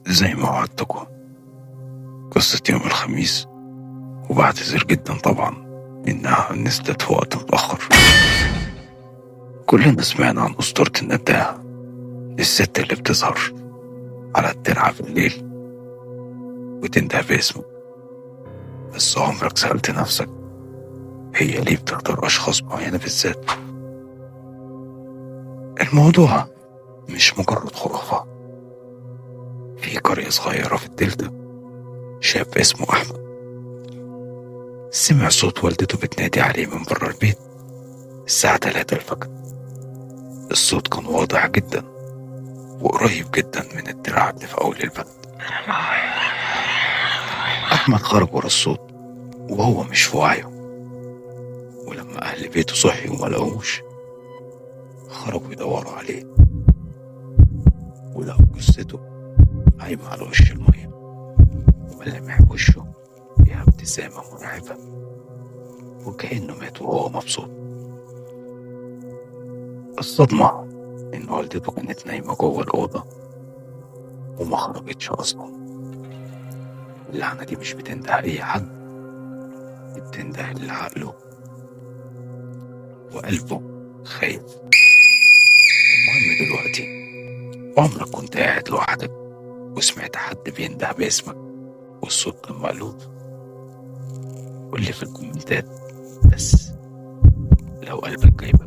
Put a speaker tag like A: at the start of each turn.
A: زي ما وعدتكم قصة يوم الخميس، وبعتذر جدا طبعا إنها نزلت في وقت متأخر. كلنا سمعنا عن أسطورة النداهة، الست اللي بتظهر على الترعة بالليل وتنده باسمك. بس عمرك سألت نفسك هي ليه بتختار أشخاص معينة بالذات؟ الموضوع مش مجرد خرافة. في قرية صغيرة في الدلتا، شاب اسمه أحمد سمع صوت والدته بتنادي عليه من بره البيت الساعة 3 الفجر. الصوت كان واضح جدا وقريب جدا من الترعة اللي في أول البلد. أحمد خرج ورا الصوت وهو مش في وعيه، ولما أهل بيته صحيوا وما لقوش خرجوا يدوروا عليه ولقوا جثته عايمة على وش المية، وملامح وشه فيها ابتسامة مرعبة وكأنه مات وهو مبسوط. الصدمة إن والدته كانت نايمة جوه الأوضة وما خرجتش أصلا. اللعنة دي مش بتنده أي حد، دي بتنده اللي عقله وقلبه خايف. المهم دلوقتي، عمرك كنت قاعد لوحدك وسمعت حد بينده باسمك والصوت كان مقلوب؟ قولي في الكومنتات بس لو قلبك جايبك.